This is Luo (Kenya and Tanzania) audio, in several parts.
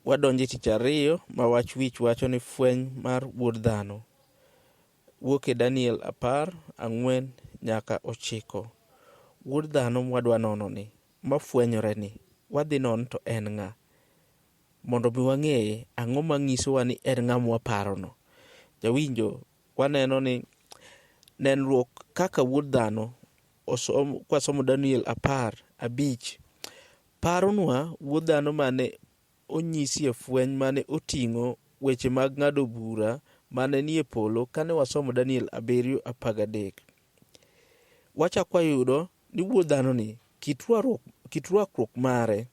Wadonjo e tich ariyo ma wach wich wacho ni fweny mar wuod dhano. Wuok e Daniel apar, ang'wen nyaka ochiko. Wuod dhano mwadwa nono ni, mafwenyore ni, wadhi nono to en ng'a? Mondo mi wang'eye, ang'o manyisowa ni en ng'a mwaparono? Jawinjo, waneno ni nenruok kaka wuod dhano osom, kwasomo Daniel apar, abich, paronwa wuod dhano mane onyisie fweny mane oting'o weche mag ng'ado bura mane nie polo kane wasomo Daniel abiriyo apagadek. Wachak wayudo ni wuod dhano ni kit rwakruok mare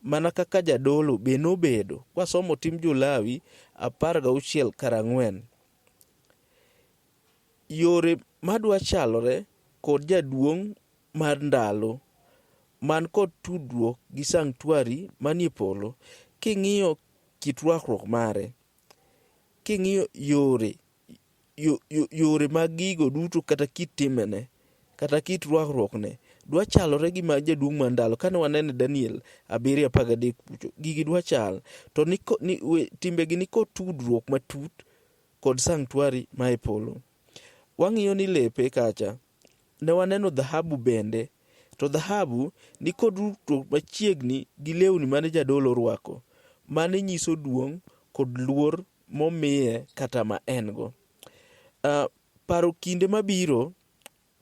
mana kaka jadolo be nobedo. Kwasomo Tim Jolawi 16 kar ang'wen. Yore madwa chalore kod jaduong' mar ndalo man kod tudruok gi sanctuary manie polo. King'iyo kit rwakruok mare, king'iyo yore yo, yo, yore mag gigo duto kata kit timene kata kit rwakruokne dwa chalore gi mag jaduong' mar ndalo kane waneno Daniel 7:13 kucho gigi dwa chal to ni, ni, timbegi ni kod tudruok matut kod sanctuary ma e polo. Wang'iyo ni lepe kacha ne waneno dhahabu bende to dhahabu ni kod rutruok machiegni gi lewni mane jadolo rwako mane nyiso duong' kod luor momiye kata ma en go. Paro kinde mabiro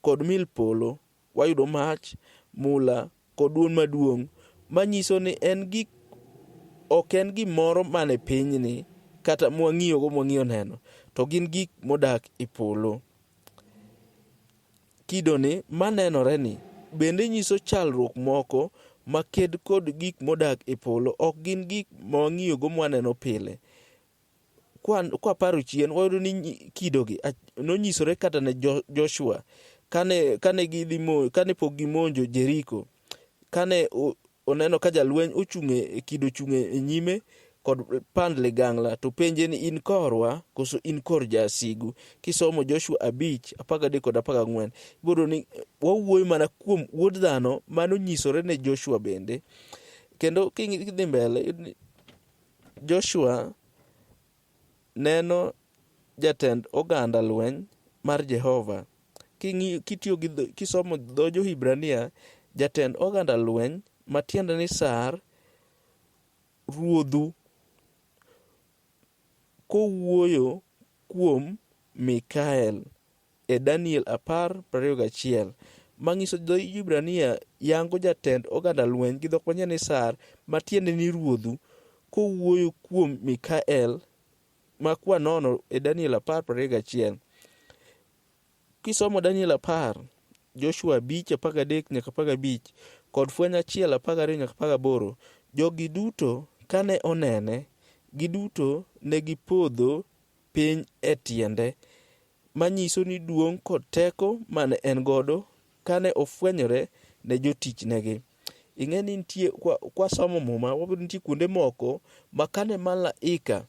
kod mil polo wayudo mach, mula kod duol maduong' manyiso ni en gik ok en gimoro mane pinyni kata mwang'iyogo mwang'iyo neno to gin gik modak e polo. Kidoni manenore ni bende nyiso chalruok moko maked kod gik modak e polo ok gin gik mwang'iyogo mwaneno pile. Kwaparo chien wayudo ni kidogi nonyisore kata ne Joshua kane gidhi kane pok gimonjo Jeriko kane oneno ka jalweny ochung' e kido ochung' e nyime kod pand ligangla to penje ni in korwa koso in kor jasigu. Kisomo Joshua 5, 13 kod 14 ibiro ni wawuoyo mana kuom wuod dhano manonyisore ne Joshua bende. Kendo kidhi mbele Joshua neno jatend oganda lweny mar Jehova. Kitiyo gi kisomo dho jo-Hibrania, jatend oganda lweny matiende ni sar ruodhu kowuoyo kuom Mikael e Daniel 10:21 manyiso dho Hibrania yango jatend oganda lweny gi dhok manyien ni sar matiende ni ruodhu kowuoyo kuom Mikael ma kwanono e Daniel 10:21. Kisomo Daniel 10, Joshua 5, 13 nyaka 15 kod Fweny 1, 12 nyaka 18, jogi duto kane onene, giduto ne gipodho piny e tiende, manyiso ni duong' kod teko mane en godo kane ofwenyore ne jotichnegi. Ing'e ni nitie kwasomo muma wabiro nitie kuonde moko ma kane malaika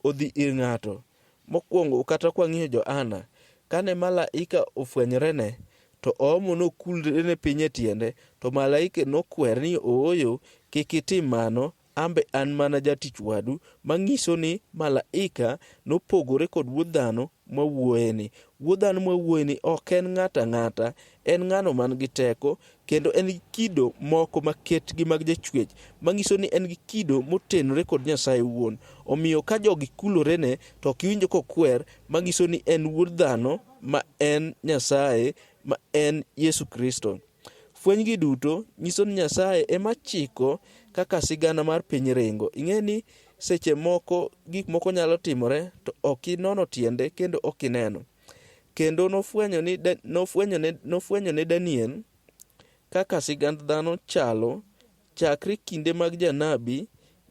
odhi ir ng'ato mokwongo kata kwang'iyo Johana kane malaika ofwenyorene to oomo nokulrene piny e tiende to malaika nokwer ni ooyo kik itim mano An be an mana jatich wadu, manyiso ni malaika nopogore kod wuod dhano mwawuoyeni. Wuod dhano mwawuoyeni ok en ng'ato ang'ata, en ng'ano man gi teko kendo en gi kido moko maket gi mag jachwech, manyiso ni en gi kido motenore kod Nyasaye wuon. Omiyo ka jogi kulorene to ok iwinjo kokwer, manyiso ni en wuod dhano ma en Nyasaye, ma en Yesu Kristo. Fwenygi duto nyiso ni Nyasaye ema chiko kaka sigana mar piny ringo. Ing'e ni seche moko gik moko nyalo timore to ok inono tiende kendo ok ineno. Kendo nofwenyo ni nofwenyo ne nofwenyo ne Daniel kaka sigand dhano chalo chakre kinde mag janabi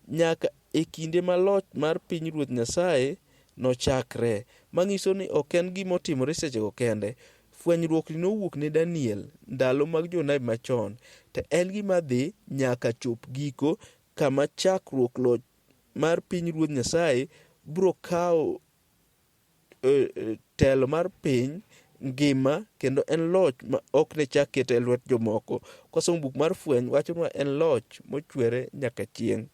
nyaka e kinde ma loch mar pinyruoth Nyasaye nochakre. Manyiso ni ok en gima otimore sechego kende. Fwenyruokni nowuok ne Daniel ndalo mag jonabi machon, to en gima dhi nyaka chop giko kama chakruok loch mar pinyruodh Nyasaye biro kawo telo mar piny ngima kendo en loch ma ok ne chak kete e lwet jomoko. Kwasomo buk mar fweny wachonwa en loch mochwere nyaka chieng'.